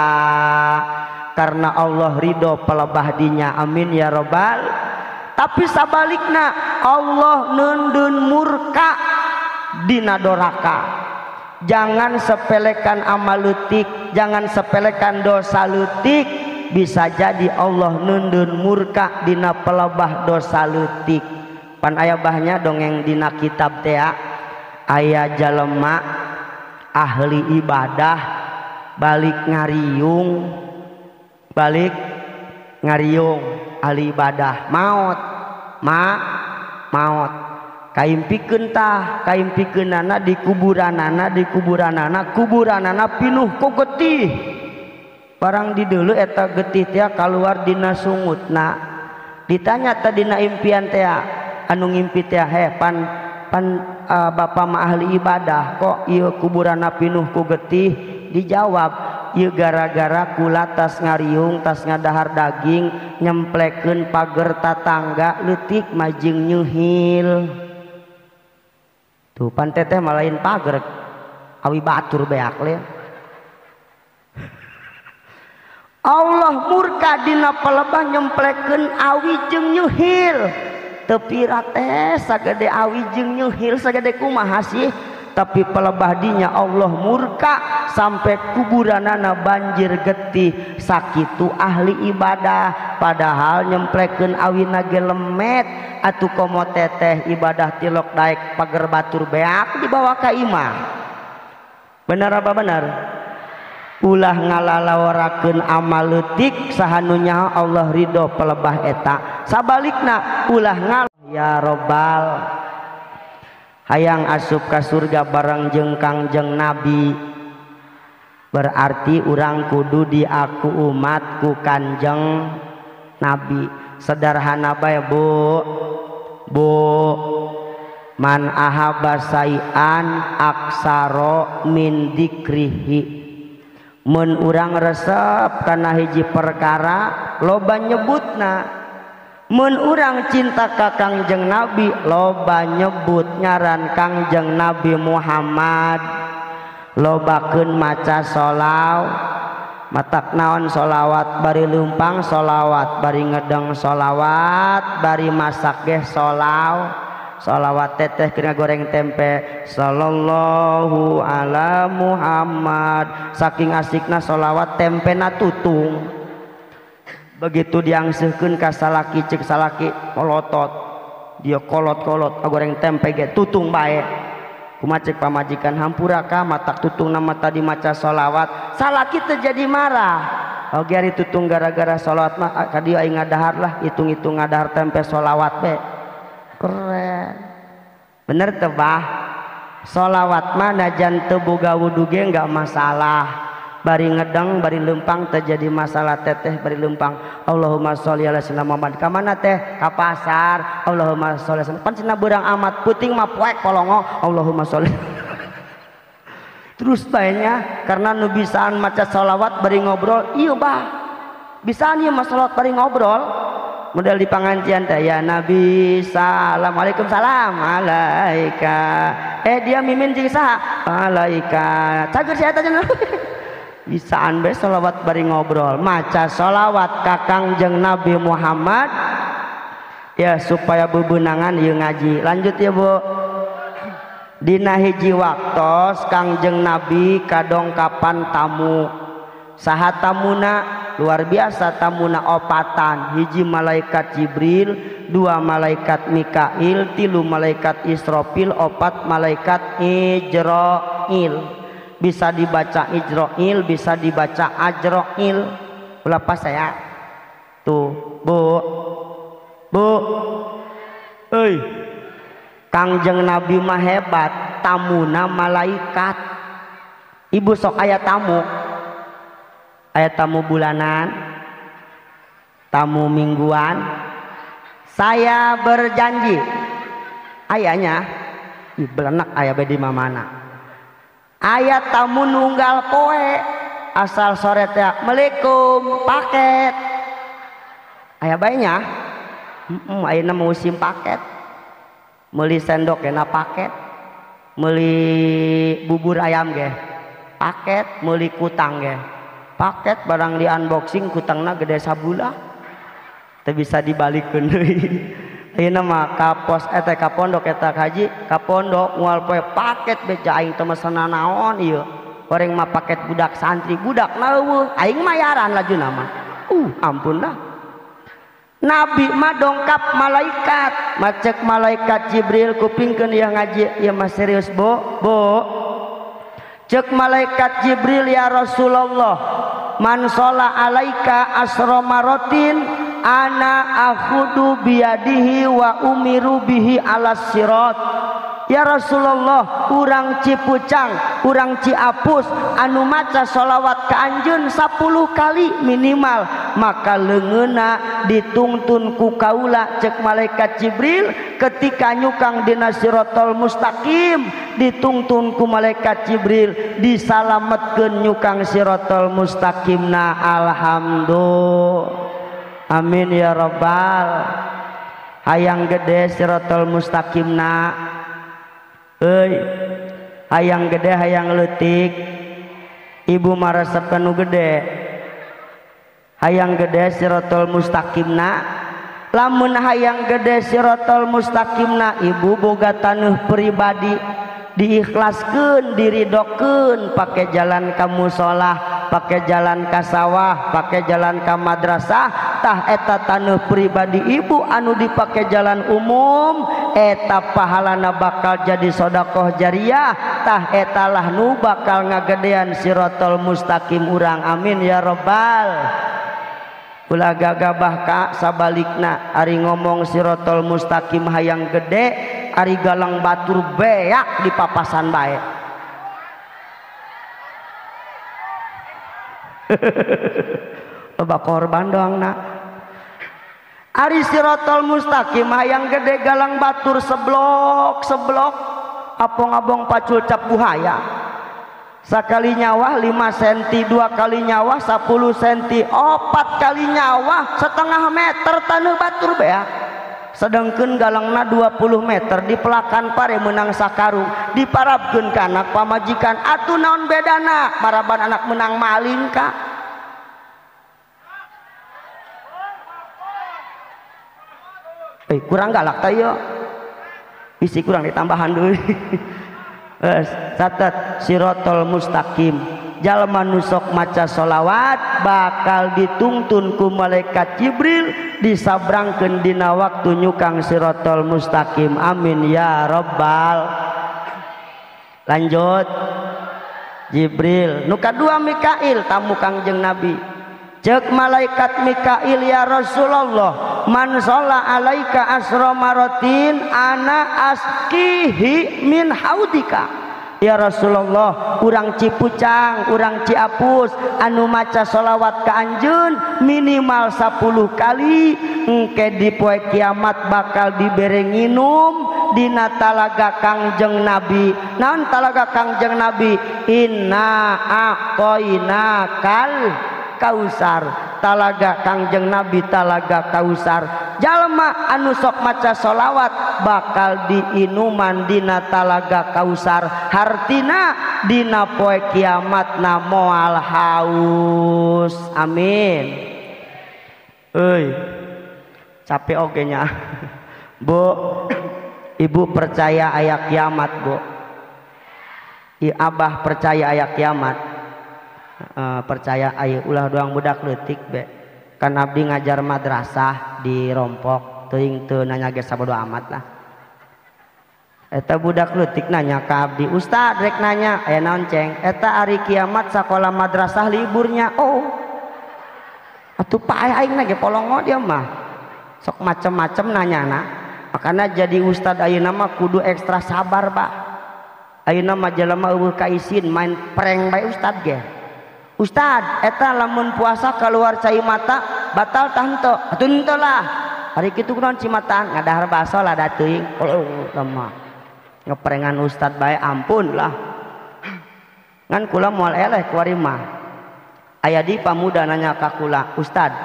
karena Allah ridho pelebah dinya. Amin ya robbal. Tapi sabalikna Allah neundeun murka dina doraka. Jangan sepelekan amal leutik, jangan sepelekan dosa leutik. Bisa jadi Allah neundeun murka dina pelebah dosa leutik. Pan aya bahnya dongeng dina kitab teh aya jalema ahli ibadah balik ngariung, balik ngariung ahli ibadah maot, maot kaimpikeun tah, kaimpikeunana di kuburanana, di kuburanana, kuburanana pinuh ku getih. Barang di dulu eta getih teh kaluar dina sungutna. Ditanya tadina impian teh, anu ngimpi teh, he pan pan bapak mah ahli ibadah kok ieu kuburanna pinuh ku getih? Dijawab, ieu gara-gara kula tas ngariung, tas ngadahar daging, nyemplekeun pager tatangga leutik majeng nyuhil. Tuh pan teteh mah lain pager, awi batur beak le. Allah murka dina pelebah nyemplekeun awi jeung nyuhil. Teu pira teh sagede awi jeung nyuhil sagede kumaha sih? Tapi pelebah dinya Allah murka sampai kuburanana banjir getih. Sakitu ahli ibadah padahal nyemplekeun awina ge lemet. Atuh komo teteh ibadah tilok daek pager batur beak dibawa ka imah. Benar apa benar? Ulah ngalalaworakeun amal leutik saha nu nyaho Allah ridho pelebah eta. Sabalikna ulah ngal ya robbal. Hayang asup ka surga bareng jeung Kangjeng Nabi. Berarti urang kudu diaku umat ku Kanjeng Nabi. Sederhana bae Bu. Bu, man ahaba sayan aksaro min dikrihi. Mun urang resep kana hiji perkara loba nyebutna. Mun urang cinta ka Kangjeng Nabi loba nyebut ngaran Kangjeng Nabi Muhammad. Lobakeun maca sholawat, matak naon sholawat, bari leumpang sholawat, bari ngedeng sholawat, bari masak geh sholawat. Sholawat teteh kena goreng tempe sallallahu ala Muhammad. Saking asikna sholawat tempena tutung. Begitu diangseuhkeun ka salaki, cek salaki molotot, dia kolot-kolot goreng tempe ge tutung bae. Kumaha cek pamajikan, hampura ka matak tutung nama tadi maca sholawat. Salaki teu jadi marah. Oge ari tutung gara-gara sholawat mah ka dieu aing ngadahar lah, hitung-hitung ngadahar tempe sholawat be. Keren. Bener teu bah? Solawat mah najan teu boga wudu ge enggak masalah. Bari ngedeng bari lempang terjadi masalah teteh bari lempang. Allahumma sholli ala sayyidina Muhammad. Ka mana teh? Ka pasar. Allahumma sholli ala pan cenah beurang amat puting mah poek polongo. Allahumma sholli. Terus baenya karena nu bisaan maca sholawat bari ngobrol, ieu bah. Bisaan ieu mah sholawat bari ngobrol. Model di pengajian teh ya Nabi salam alaikum salam alaika. Dia mimin jeung saha? Alaika. Cager sia eta cenah. Bisaan bae sholawat bari ngobrol, maca sholawat ka Kangjeng Nabi Muhammad ya supaya bebenangan ieu ngaji. Lanjut ya Bu. Dina hiji waktos Kangjeng Nabi kadongkapan tamu. Saha tamuna? Luar biasa tamuna opatan. Hiji malaikat Jibril, dua malaikat Mikail, tilu malaikat Israfil, opat malaikat Ijrail. Bisa dibaca Ijrail, bisa dibaca Ajrail. Ulah pas saya tuh Bu, Bu, euy, Kangjeng Nabi mah hebat, tamuna malaikat. Ibu sok aya tamu, aya tamu bulanan, tamu mingguan. Saya berjanji, ayahnya, belenak aya be di mamana. Aya tamu nunggal poe, asal sore teh Assalamualaikum paket. Aya bae nya, ayeuna musim paket. Meuli sendok kena paket, meuli bubur ayam ge paket, meuli kutang ge paket. Barang di unboxing kutangna gede sabulah teu bisa dibalikeun deui. Ayeuna mah ka pos eta ka pondok eta haji ka pondok moal poe paket beja aing teu mesenna naon ieu. Goreng mah paket budak santri, budak eueuh aing mayaran lajuna mah. Ampun dah. Nabi mah dongkap malaikat, macek malaikat Jibril kupingkeun ieu ngaji ieu mah serius Bu, Bu. Cek malaikat Jibril ya Rasulullah, man sholla alaika asra marotin ana akhudu biyadihi wa umiru bihi alas sirat. Ya Rasulullah, urang Cipucang, urang Ciapus anu maca sholawat ka anjeun 10 kali minimal, maka leungeunna ditungtun ku kaula. Cek malaikat Jibril ketika nyukang dina siratal mustaqim ditungtun ku malaikat Jibril disalametkeun nyukang siratal mustaqimna. Alhamdulillah, amin ya rabbal. Hayang gede siratal mustaqimna euy, hayang gede hayang leutik. Ibu maresepkeun nu gede, hayang gede siratal mustaqimna. Lamun hayang gede siratal mustaqimna, ibu boga taneuh pribadi diikhlaskeun, diridokeun, pake jalan ka musolah, pake jalan ka sawah, pake jalan ka madrasah. Tah eta taneuh pribadi ibu anu dipake jalan umum, eta pahalana bakal jadi sodakoh jariah. Tah etalah nu bakal ngagedean siratal mustaqim urang. Amin ya robbal. Ulah gagabah ka sabalikna, ari ngomong siratal mustaqim hayang gede, ari galang batur beak di papasan bae. Loba korban doang nak. Ari siratal mustaqim hayang gede galang batur seblok seblok apong-abong pacul cap buhaya. Sakali nyawah 5 cm, 2 kali nyawah 10 cm, 4 kali nyawah setengah meter taneuh batur beak. Sedangkan galangna 20 meter dipelakan pare menang sakarung, diparabkeun ka anak pamajikan. Atuh naon bedana maraban anak menang maling ka. Kurang galak ta ieu. Isi kurang ditambahan deui. Catat sirotol mustaqim. Jalma nu sok maca sholawat bakal dituntun ku malaikat Jibril disabrangkeun dina waktu nyukang sirotol mustaqim. Amin ya robbal. Lanjut Jibril. Nu kadua Mikail tamu Kangjeng Nabi. Cek malaikat Mikail ya Rasulullah man sholla alaika asra maratin ana askihi min haudika. Ya Rasulullah urang Cipucang urang Ciapus anu maca sholawat ka anjeun minimal 10 kali engke di poe kiamat bakal dibere nginum dina talaga Kangjeng Nabi. Naon talaga Kangjeng Nabi? Inna a'toinakal Kausar. Talaga Kangjeng Nabi talaga Kausar. Jalma anu sok maca sholawat bakal diinuman dina talaga Kausar. Hartina dina poe kiamat na moal haus. Amin. Euy, capek oge nya. Bu, ibu percaya aya kiamat, Bu? I abah percaya aya kiamat? Percaya ayo ulah doang budak leutik be. Kan abdi ngajar madrasah di Rompok teuing teu nanya ge sabodo amat lah. Eta budak leutik nanya ka abdi, "Ustad rek nanya, aya naon ceng? Eta ari kiamat sakola madrasah liburnya." Oh. Atuh paeh aing na ge polongo dia mah. Sok macem-macem nanyana. Makana jadi ustad ayeuna mah kudu ekstra sabar, Pak. Ayeuna mah jelema eueuh kaisin main prank bae ustad ge. Ustad, eta lamun puasa keluar cai mata batal tah henteu? Atuh henteu lah. Hari kitu kunaon cimataan ngadahar baso lah da teuing. Oh, lemah. Ngeprengan ustad bae ampun lah. Ngan kula moal eleh kuari mah. Aya di pamuda nanya ka kula, "Ustad,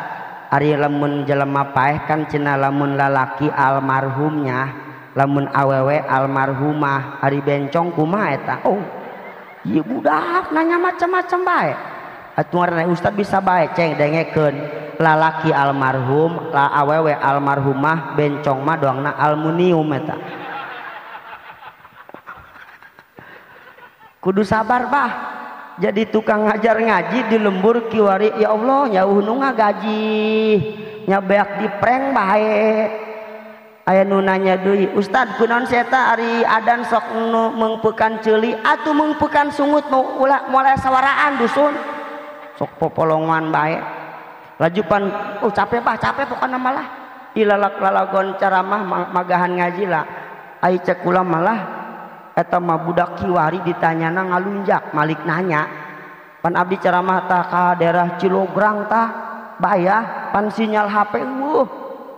ari lamun jelema paeh kan cenah lamun lalaki almarhumnya, lamun awewe almarhumah, ari bencong kumaha eta?" Oh. Ieu budak nanya macam-macam bae. Atuh ngaranna ustad bisa bae ceng dengekeun lalaki almarhum, la awewe almarhumah, bencong mah doangna almunium eta. Kudu sabar bah. Jadi tukang ngajar ngaji di lembur kiwari ya Allah nyauh nu ngagaji nya beak di prank bae. Aya nu nanya deui, "Ustad kunaon si eta ari adan sok nu meungpeukan ceuli atuh meungpeukan sungut nu ulah moal aya sawaraan dusun." Sok popolongan bae. Lajupan oh capek bah capek pokona malah ilalak lalagon ceramah magahan ngaji lah. Ai cek kula malah eta mah budak kiwari ditanyana ngalunjak malik nanya. Pan abdi ceramah tah ka daerah Cilograng tah bayah pan sinyal HP eueuh.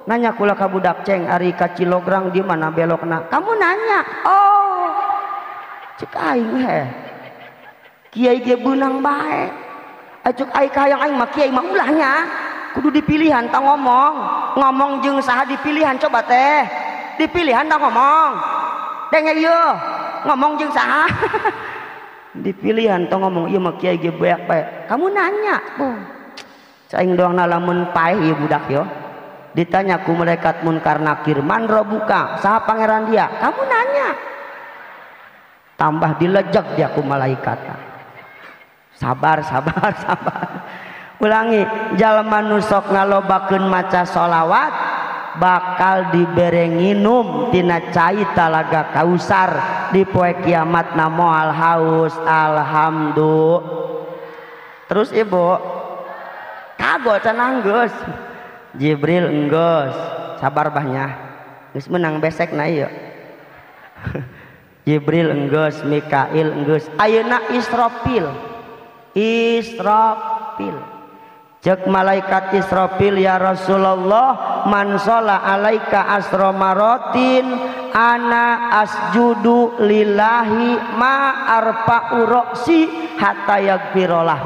Nanya kula ka budak ceng ari ka Cilograng di mana belokna? Kamu nanya. Oh. Cek aing heh. Kiai ge beunang bae. Cek aing kahayang aing mah kiai mah ulahnya. Kudu dipilihan tah ngomong. Ngomong jeung saha dipilihan coba teh. Dipilihan tah ngomong. Denge ieu ngomong jeung saha? Dipilihan tah ngomong ieu mah kiai ge beak bae. Kamu nanya. Oh. Cek aing doang lamun paeh ieu budak yo. Ditanya ku malaikat munkar nakir man robuka saha pangeran dia? Kamu nanya. Tambah dilejek dia ku malaikat. Sabar sabar sabar. Ulangi, jalma nu sok ngalobakeun maca sholawat bakal dibere nginum tina cai talaga Kausar di poe kiamat na moal haus. Alhamdulillah. Terus ibu kago cenah geus. Jibril enggeus, sabar bahnya. Geus menang besek na ieu. Jibril enggeus, Mikail enggeus. Ayeuna Israfil. Israfil. Cek malaikat Israfil ya Rasulullah man sholla alaika asra maratin ana asjudu lillahi ma arfa'u ra'si hatta yaghfira.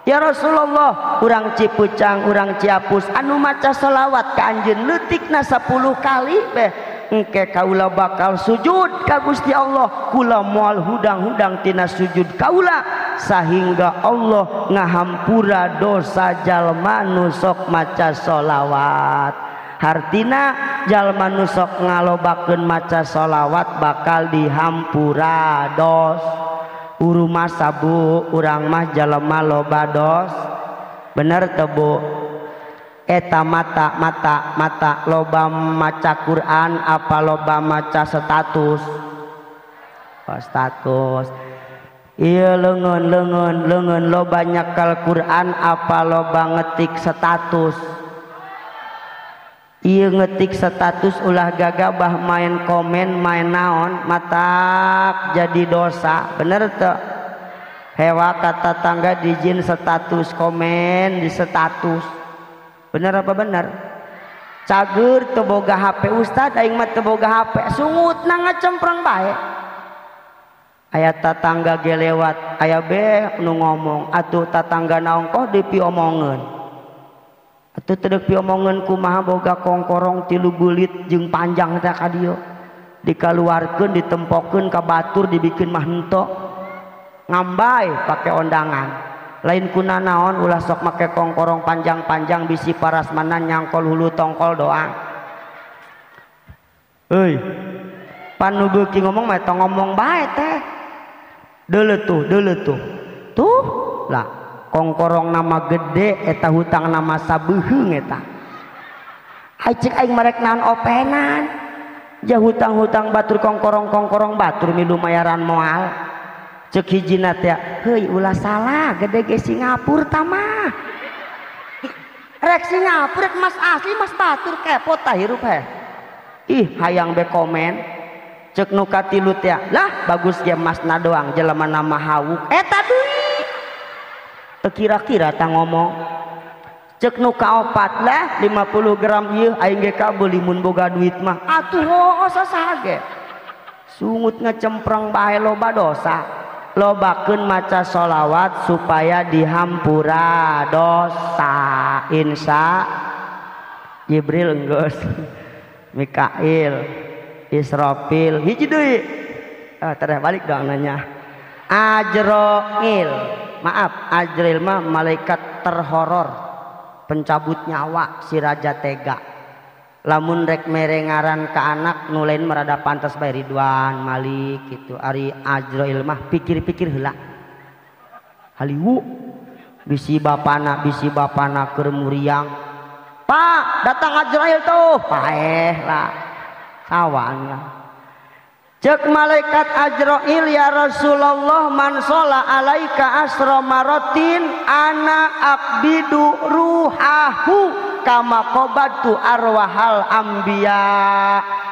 Ya Rasulullah urang Cipucang urang Ciapus anu maca sholawat ka anjeun leutikna 10 kali beh engke kaula bakal sujud ka Gusti Allah kula moal hudang-hudang tina sujud kaula sehingga Allah ngahampura dosa jalma nu sok maca sholawat. Hartina jalma nu sok ngalobakeun maca sholawat bakal dihampura dos. Urumah sabu urang mah jalma loba dos. Bener teu Bu? Eta mata mata mata loba maca Quran apa loba maca status? Oh, status. Iya leungeun leungeun leungeun loba nyakal Quran apa loba ngetik status. Iya ngetik status ulah gagabah main komen main naon matak jadi dosa bener teu. Hewa kata tangga dijin status komen di status bener apa bener. Cager teu boga HP ustad aing mah teu boga HP sungutna ngacempreng bae. Aya tatangga ge lewat aya be nu ngomong atuh tatangga naon koh dipiomongeun atuh teu deuk piomongeun kumaha boga kongkorong 3 bulit jeung panjang teh ka dieu dikaluarkeun ditempokeun ka batur dibikin mah henteu ngambai pake ondangan lain kuna naon ulah sok make kongkorong panjang-panjang bisi parasmanan nyangkol hulu tongkol doang. Euy panu beuki ngomong mah tong ngomong bae teh. Deuleu tuh, deuleu tuh. Tuh lah kongkorong nama gede eta hutang nama sabeuheung eta. Ai cek aing marek naon openan. Ja hutang-hutang batur kongkorong-kongkorong batur milu mayaran moal. Cek hijina teh, heuy ulah salah gede ge Singapura tamah. Rek Singapura rek mas asli mas batur kepo tah hirup heh. Ih hayang be komen. Cek nu katilu teh lah bagus ge masna doang jelema nama hawuk eta deui teu kira-kira tah ngomong. Cek nu kaopat lah 50 gram ieu aing ge kabeuli mun boga duit mah atuh hooh sasaha ge sungut ngecempreng bae loba dosa. Lobakeun maca sholawat supaya dihampura dosa. Insya Jibril enggeus Mikail Israfil hiji deui. Ah tereh balik dong nanya. Ajroil. Maaf, Ajril mah malaikat terhoror, pencabut nyawa si raja tega. Lamun rek mere ngaran ka anak nu lain merada pantas bae Ridwan, Malik gitu. Ari Ajroil mah pikir-pikir heula. Haliwu bisi bapana keur muriang. Pak, datang Ajrail tuh. Paeh lah. Sawan lah. Cek malaikat Ajrail ya Rasulullah man shola alaika asra maratin ana akbidu ruhahu kama qabadtu arwahal anbiya.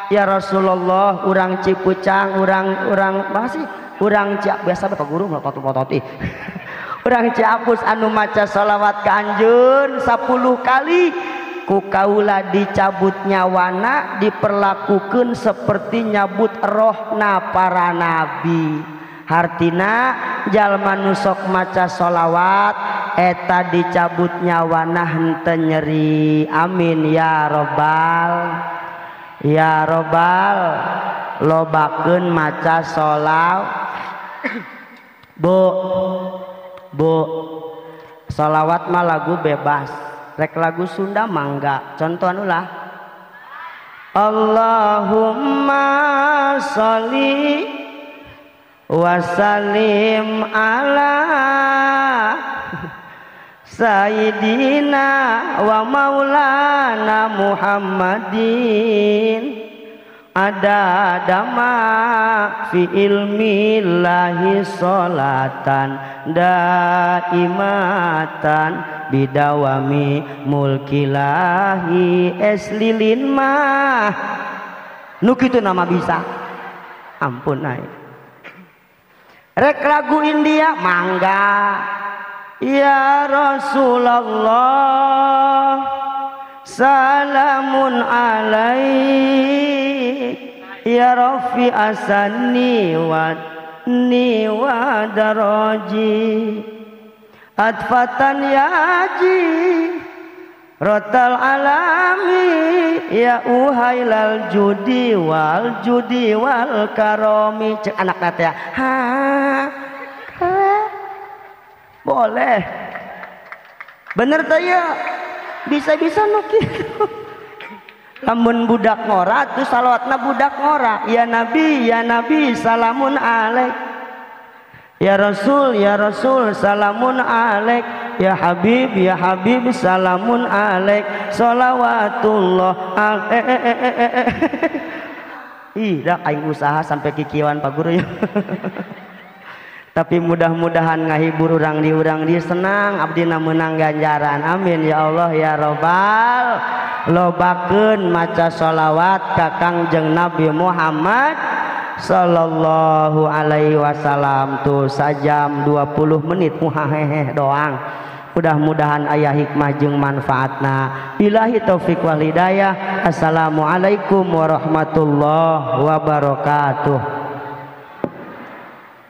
Ya Rasulullah urang Cipucang urang masih urang Ciap biasa Bapak guru melotot-melotot ih. Urang Ciapus anu maca sholawat ka anjeun 10 kali ku kaula dicabut nyawana diperlakukan seperti nyabut rohna para nabi. Hartina jalma nu sok maca sholawat eta dicabut nyawana henteu nyeri. Amin ya robbal ya robbal. Lobakeun maca sholawat. Bu bu sholawat mah lagu bebas. Rek lagu Sunda mangga contohan ulah Allahumma sholli wa sallim ala sayyidina wa maulana Muhammadin ada dama fi ilmillahi sholatan daimatan bidawami mulkilahi es lilin mah nu kitu nama bisa ampun ai. Rek lagu India mangga ya Rasulullah salamun alaik ya Rafi asani wa ni wa daraji adfatan yaji rotal alami ya uhailal judi wal karomi. Cek anak nate ya ha boleh bener teh ya bisa-bisa nu kitu. Lamun budak ngora tuh salawatna budak ngora ya nabi salamun alaik ya rasul salamun alaik ya habib salamun alaik sholawatullah alaik. Ih dah aing usaha sampai kikieuan Pak Guru ya. Tapi mudah-mudahan ngahibur urang di senang abdina meunang ganjaran. Amin ya Allah ya robbal. Lobakeun maca sholawat ka Kangjeng Nabi Muhammad sallallahu alaihi wasallam. Tuh sajam 20 menit muhahehe doang. Mudah-mudahan aya hikmah jeung manfaatna. Billahi taufik wal hidayah. Assalamualaikum warahmatullahi wabarakatuh.